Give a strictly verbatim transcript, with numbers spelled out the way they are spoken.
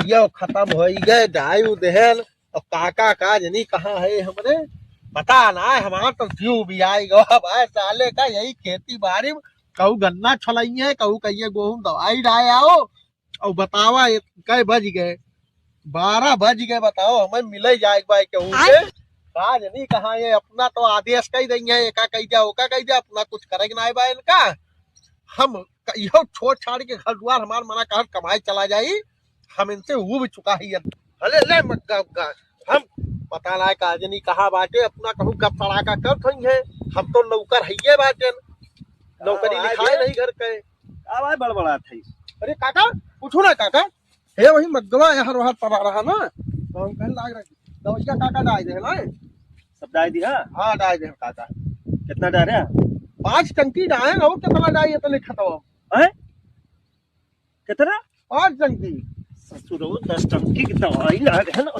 यो खतम होइ गए, डाई उ देहल। अब काका का जनी कहाँ है हमरे, पता ना है। हमार तो जीव भी आई गवा भाई, साले का यही खेती बाड़ी में कहू गन्ना छलइये, कहू कहिये गोहूँ दवाई डाय आओ। और बतावा, ये कै बज गए? बारह बज गए। बताओ, हमें मिले जाए के बा केहू से। का जनी कहाँ ये, अपना तो आदेश कही दई है, एका कही जा, ओका कही जा, अपना कुछ करे के ना बा इनका। हम क-, इहो छोड़ छाड़ के घर दुआर हमार मना कहत कमाए चला जाई, हम इनसे ऊब चुका ही। अरे ले मग्गा उग्गा, हम पता ना का जनी कहाँ बाटे, अपना कहूँ गप सड़ाका करत हई है। हम तो नौकर हइये बाटे, नौकरी अब आए लिखाए बे। नहीं घर के। अब आए बड़बड़ात है। अरे काका, पूछो ना काका, हे वही मग्गवा यहाँ वहाँ पड़ा रहा ना, तो हम कहने लाग रहे, दवाइया काका डाल दे ना। सब डाल दिया? हाँ, डाल दे काका। कितना डाल रहा? पाँच टंकी डाल, और कितना डाल, इतने खतवा। हैं? कितना? पाँच टंकी। ससुरो, दस टंकी की दवाई ना है ना।